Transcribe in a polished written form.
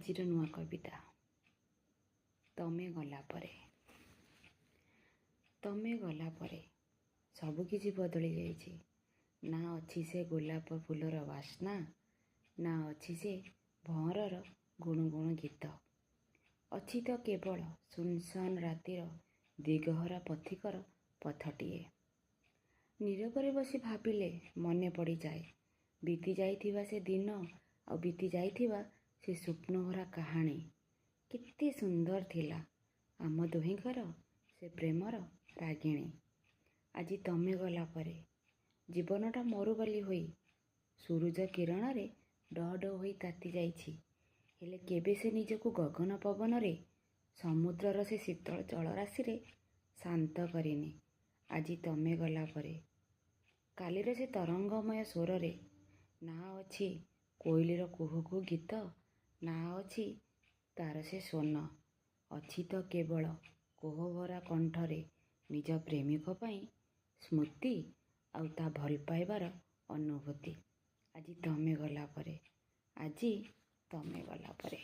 ଆଜିର ନୂଆ କବିତା, ତମେ ଗଲା ପରେ। ତମେ ଗଲା ପରେ ସବୁକିଛି ବଦଳି ଯାଇଛି। ନା ଅଛି ସେ ଗୋଲାପ ଫୁଲର ବାସ୍ନା, ନା ଅଛି ସେ ଭଅଁରର ଗୁଣୁଗୁଣୁ ଗୀତ। ଅଛି ତ କେବଳ ଶୂନଶାନ ରାତିର ଦିଗହରା ପଥିକର ପଥଟିଏ। ନୀରବରେ ବସି ଭାବିଲେ ମନେ ପଡ଼ିଯାଏ ବିତି ଯାଇଥିବା ସେ ଦିନ ଆଉ ବିତି ଯାଇଥିବା ସେ ସ୍ୱପ୍ନଭରା କାହାଣୀ। କେତେ ସୁନ୍ଦର ଥିଲା ଆମ ଦୁହିଁଙ୍କର ସେ ପ୍ରେମର ରାଗିଣୀ। ଆଜି ତମେ ଗଲା ପରେ ଜୀବନଟା ମରୁବାଲି ହୋଇ ସୂରୁଜ କିରଣରେ ଡହ ଡହ ହୋଇ ତାତି ଯାଇଛି। ହେଲେ କେବେ ସେ ନିଜକୁ ଗଗନ ପବନରେ, ସମୁଦ୍ରର ସେ ଶୀତଳ ଜଳରାଶିରେ ଶାନ୍ତ କରିନି। ଆଜି ତମେ ଗଲା ପରେ କାଲିର ସେ ତରଙ୍ଗମୟ ସ୍ୱରରେ ନା ଅଛି କୋଇଲିର କୁହୁ କୁହୁ ଗୀତ, ନା ଅଛି ତାର ସେ ସ୍ୱନ। ଅଛି ତ କେବଳ କୋହଭରା କଣ୍ଠରେ ନିଜ ପ୍ରେମିକ ପାଇଁ ସ୍ମୃତି ଆଉ ତା ଭଲ ପାଇବାର ଅନୁଭୂତି। ଆଜି ତମେ ଗଲା ପରେ, ଆଜି ତମେ ଗଲା ପରେ।